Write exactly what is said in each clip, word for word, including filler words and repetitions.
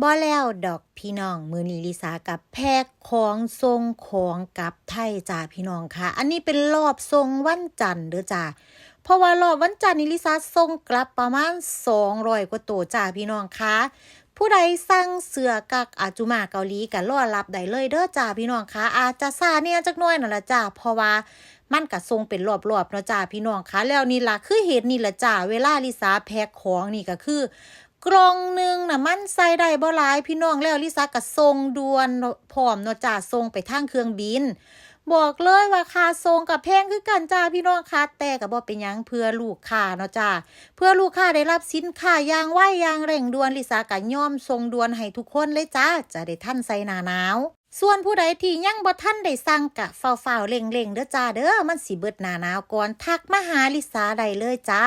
บ่แล้วดอกพี่น้อง มื้อนี้ลิสากับแพ็คของส่งของกลับไทยจ้าพี่น้องค่ะ อันนี้เป็นรอบส่งวันจันทร์เด้อจ้า เพราะว่ารอบวันจันทร์นี้ลิสาส่งกลับประมาณสองร้อยกว่าตัวจ้าพี่น้องค่ะ ผู้ใดสั่งเสื้อกั๊กอาจุมาเกาหลีก็รอรับได้เลยเด้อจ้าพี่น้องค่ะ อาจจะช้าแหน่จักหน่อยนั่นล่ะจ้า เพราะว่ามันก็ส่งเป็นรอบๆเนาะจ้าพี่น้องค่ะ แล้วนี่ล่ะคือเหตุนี่ล่ะจ้า เวลาลิสาแพ็คของนี่ก็คือ กล่องหนึ่งน่ะมันใส่ได้บ่หลายพี่น้อง แล้วลิสาก็ส่งด่วนพร้อมเนาะจ้า ส่งไปทางเครื่องบิน บอกเลยว่าค่าส่งก็แพงคือกันจ้าพี่น้องค่ะ แต่ก็บ่เป็นหยังเพื่อลูกค้าเนาะจ้า เพื่อลูกค้าได้รับสินค้าอย่างไวอย่างเร่งด่วน ลิสาก็ยอมส่งด่วนให้ทุกคนเลยจ้า จะได้ทันใส่หน้าหนาว ส่วนผู้ใดที่ยังบ่ทันได้สั่งก็ฟ้าวๆเร่งๆเด้อจ้าเด้อ มันสิเบิดหน้าหนาวก่อน ทักมาหาลิสาได้เลยจ้า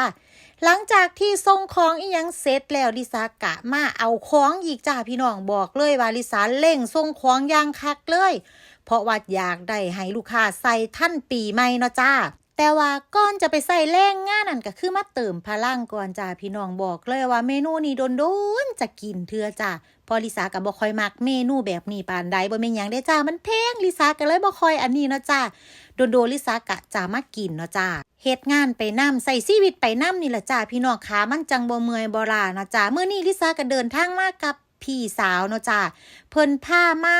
หลังจากที่ส่งของอิหยังเสร็จแล้ว ลิสากะมาเอาของอีกจ้าพี่น้อง บอกเลยว่าลิสาเร่งส่งของอย่างคักเลย เพราะว่าอยากได้ให้ลูกค้าใส่ทันปีใหม่เนาะจ้า แต่ว่าก่อนจะไปใส่แรงงานนั่นก็คือมาเติมพลังก่อนจ้าพี่น้อง บอกเลยว่าเมนูนี้โดนๆจะกินเทื่อจ้า เพราะลิสาก็บ่ค่อยมักเมนูแบบนี้ปานใด บ่แม่นหยังเด้จ้า มันแพง ลิสาก็เลยบ่ค่อยอันนี้เนาะจ้า โดนๆลิสากะจะมากินเนาะจ้า เฮ็ดงานไปนำ ใช้ชีวิตไปนำนี่ล่ะจ้าพี่น้องค่ะ มันจั่งบ่เมื่อยบ่ล้าเนาะจ้า มื้อนี้ลิสาก็เดินทางมากับพี่สาวเนาะจ้า เพิ่นพามา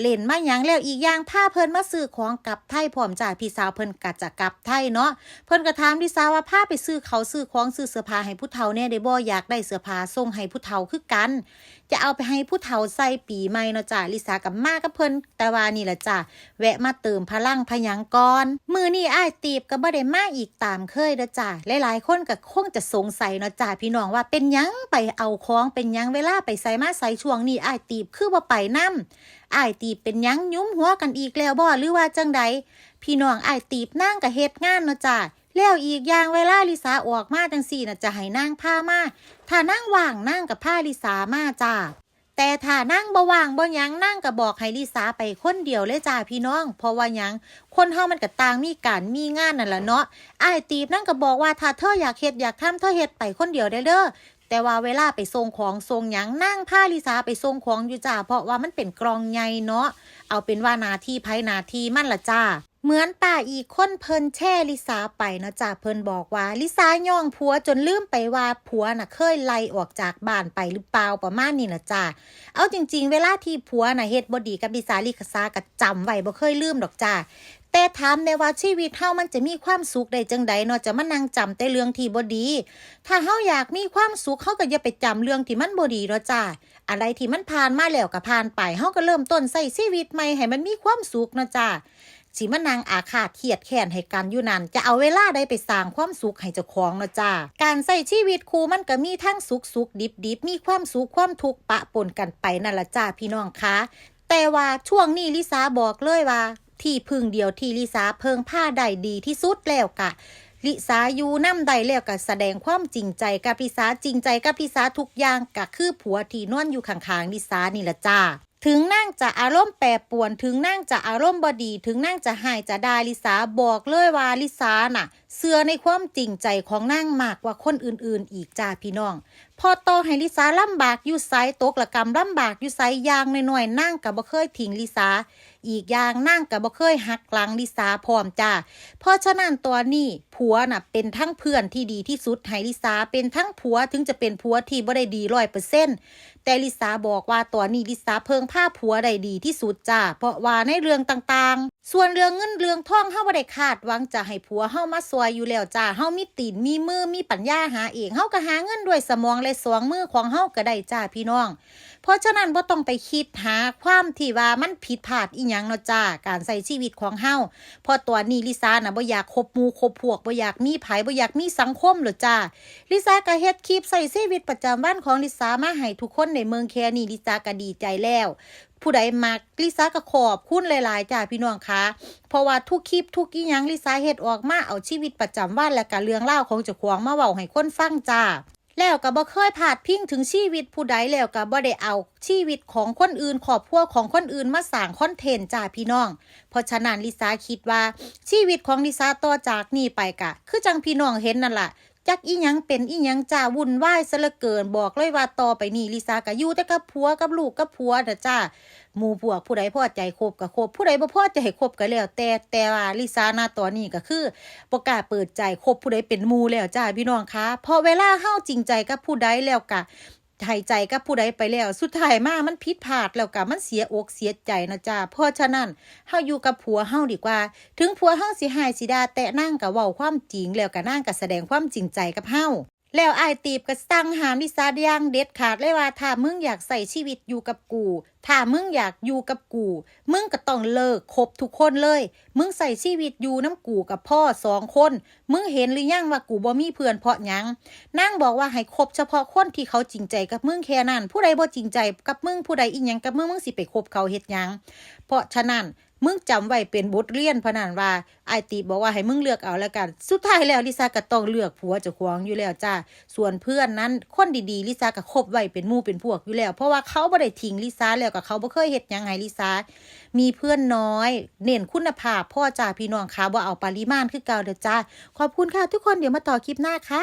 เล่นมาหยัง แล้วอีกอย่างพาเพิ่นมาซื้อของกลับไทยพร้อมจ้า พี่สาวเพิ่นก็จะกลับไทยเนาะ เพิ่นก็ถามลิสาว่า พาไปซื้อข้าวซื้อของซื้อเสื้อผ้าให้ผู้เฒ่าแหน่ได้บ่ อยากได้เสื้อผ้าส่งให้ผู้เฒ่าคือกัน จะเอาไปให้ผู้เฒ่าใส่ปีใหม่เนาะจ้า ลิสาก็มากับเพิ่น แต่ว่านี่ล่ะจ้า แวะมาเติมพลังพะยังก่อน มื้อนี้อ้ายตีบก็บ่ได้มาอีกตามเคยเด้อจ้า หลายๆคนก็คงจะสงสัยเนาะจ้าพี่น้องว่าเป็นหยังไปเอาของ เป็นหยังเวลาไปไสมาไสช่วงนี้อ้ายตีบคือบ่ไปนำ อ้ายตีบเป็นหยังหยุมหัวกันอีกแล้วบ่ หรือว่าจั่งใด พี่น้อง อ้ายตีบนางก็เฮ็ดงานเนาะจ้า แล้วอีกอย่างเวลาลิสาออกมาจั่งซี้น่ะ จะให้นางพามา ถ้านางว่างนางก็พาลิสามาจ้า แต่ถ้านางบ่ว่างบ่หยัง นางก็บอกให้ลิสาไปคนเดียวเลยจ้าพี่น้อง เพราะว่าหยัง คนเฮามันก็ต่างมีการมีงานนั่นล่ะเนาะ อ้ายตีบนางก็บอกว่า ถ้าเธออยากเฮ็ดอยากทำ เธอเฮ็ดไปคนเดียวได้เด้อ แต่ว่าเวลาไปส่งของส่งหยัง นางพาลิสาไปส่งของอยู่จ้า เพราะว่ามันเป็นกล่องใหญ่เนาะ เอาเป็นว่าหน้าที่ไผหน้าที่มันล่ะจ้า เหมือนป้าอีกคนเพิ่นแชร์ลิสาไปเนาะจ้า เพิ่นบอกว่าลิสาย้องผัวจนลืมไปว่าผัวน่ะเคยไล่ออกจากบ้านไปหรือเปล่า ประมาณนี้ล่ะจ้า เอาจริงๆ เวลาที่ผัวน่ะเฮ็ดบ่ดีกับลิสา ลิสาก็จำไว้บ่เคยลืมดอกจ้า แต่ถามแหน่ว่าชีวิตเฮามันจะมีความสุขได้จั่งใดเนาะ จะมานั่งจำแต่เรื่องที่บ่ดี ถ้าเฮาอยากมีความสุข เฮาก็อย่าไปจำเรื่องที่มันบ่ดีเนาะจ้า อะไรที่มันผ่านมาแล้วก็ผ่านไป เฮาก็เริ่มต้นใช้ชีวิตใหม่ให้มันมีความสุขเนาะจ้า สิมานั่งอาฆาตเคียดแค้นให้กันอยู่นั่น จะเอาเวลาใดไปสร้างความสุขให้เจ้าของเนาะจ้า การใช้ชีวิตคู่มันก็มีทั้งสุขสุขดิบดิบ มีความสุขความทุกข์ปะปนกันไปนั่นล่ะจ้าพี่น้องคะ แต่ว่าช่วงนี้ลิสาบอกเลยว่า ที่พึ่งเดียวที่ลิสาเพิ่งพาได้ดีที่สุดแล้วกะ ลิสาอยู่นำได้แล้วกะแสดงความจริงใจกับลิสา จริงใจกับลิสาทุกอย่าง กะคือผัวที่นอนอยู่ข้างๆลิสานี่ล่ะจ้า ถึงนางจะอารมณ์แปรปรวน ถึงนางจะอารมณ์บ่ดี ถึงนางจะฮ้ายจะด่าลิสา บอกเลยว่าลิสาน่ะ เชื่อในความจริงใจของนางมากกว่าคนอื่นๆอีกจ้าพี่น้อง เพราะต่อให้ลิสาลำบากอยู่ไส ตกระกำลำบากอยู่ไส อย่างน้อยๆนางก็บ่เคยทิ้งลิสา อีกอย่างนางก็บ่เคยหักหลังลิสาพร้อมจ้า เพราะฉะนั้นตอนนี้ผัวน่ะเป็นทั้งเพื่อนที่ดีที่สุดให้ลิสา เป็นทั้งผัว ถึงจะเป็นผัวที่บ่ได้ดีร้อยเปอร์เซ็นต์ แต่ลิสาบอกว่าตอนนี้ลิสาเพิ่งพาผัวได้ดีที่สุดจ้า เพราะว่าในเรื่องต่างๆ ส่วนเรื่องเงินเรื่องทอง เฮาบ่ได้คาดหวังจะให้ผัวเฮามาซ่อยอยู่แล้วจ้า เฮามีตีนมีมือมีปัญญาหาเอง เฮาก็หาเงินด้วยสมองและสองมือของเฮาก็ได้จ้าพี่น้อง เพราะฉะนั้นบ่ต้องไปคิดหาความที่ว่ามันผิดพลาดอิหยังเนาะจ้า การใช้ชีวิตของเฮา เพราะตอนนี้ลิสาน่ะบ่อยากคบหมู่คบพวก บ่อยากมีไผ บ่อยากมีสังคมแล้วจ้า ลิสาก็เฮ็ดคลิปใช้ชีวิตประจำวันของลิสามาให้ทุกคนได้เบิ่งแค่นี้ ลิสาก็ดีใจแล้ว ผู้ใดมักลิสาก็ขอบคุณหลายๆจ้าพี่น้องคะ เพราะว่าทุกคลิปทุกอิหยังลิสาเฮ็ดออกมา เอาชีวิตประจำวันและก็เรื่องราวของเจ้าของมาเว้าให้คนฟังจ้า แล้วก็บ่เคยพาดพิงถึงชีวิตผู้ใด แล้วก็บ่ได้เอาชีวิตของคนอื่น ครอบครัวของคนอื่นมาสร้างคอนเทนต์จ้าพี่น้อง เพราะฉะนั้นลิสาคิดว่าชีวิตของลิสาต่อจากนี้ไปก็คือจั่งพี่น้องเห็นนั่นล่ะ จักอีหยังเป็นอีหยังจ้า วุ่นวายซะเหลือเกิน บอกเลยว่าต่อไปนี้ลิซ่าก็อยู่แต่กับผัวกับลูกกับผัวนะจ้า หมู่พวกผู้ใดพอใจคบก็คบ ผู้ใดบ่พอใจคบก็แล้วแต่ แต่ว่าลิซ่านะตอนนี้ก็คือบ่กล้าเปิดใจคบผู้ใดเป็นหมู่แล้วจ้าพี่น้องคะ เพราะเวลาเฮาจริงใจกับผู้ใดแล้วก็ให้ใจกับผู้ใดไปแล้ว สุดท้ายมามันผิดพลาดแล้วก็มันเสียอกเสียใจนะจ้า เพราะฉะนั้นเฮาอยู่กับผัวเฮาดีกว่า ถึงผัวเฮาสิฮ้ายสิด่า แต่นางก็เว้าความจริง แล้วก็นางก็แสดงความจริงใจกับเฮา แล้วอ้ายตีบก็สั่งห้ามลิซ่าอย่างเด็ดขาดเลยว่า ถ้ามึงอยากใช้ชีวิตอยู่กับกู ถ้ามึงอยากอยู่กับกู มึงก็ต้องเลิกคบทุกคนเลย มึงใช้ชีวิตอยู่นำกูกับพ่อสองคน มึงเห็นหรือยังว่ากูบ่มีเพื่อนเพราะหยัง นางบอกว่าให้คบเฉพาะคนที่เขาจริงใจกับมึงแค่นั้น ผู้ใดบ่จริงใจกับมึง ผู้ใดอีหยังกับมึง มึงสิไปคบเขาเฮ็ดหยัง เพราะฉะนั้น มึงจำไว้เป็นบทเรียนพะนั้นว่า อ้ายตีบบอกว่าให้มึงเลือกเอาแล้วกัน สุดท้ายแล้วลิซ่าก็ต้องเลือกผัวเจ้าของอยู่แล้วจ้า ส่วนเพื่อนนั้นคนดีๆ ลิซ่าก็คบไว้เป็นหมู่เป็นพวกอยู่แล้ว เพราะว่าเขาบ่ได้ทิ้งลิซ่า แล้วก็เขาบ่เคยเฮ็ดหยังให้ลิซ่า มีเพื่อนน้อย เน้นคุณภาพพอจ้าพี่น้องคะ บ่เอาปริมาณคือเก่าเด้อจ้า ขอบคุณค่ะทุกคน เดี๋ยวมาต่อคลิปหน้าค่ะ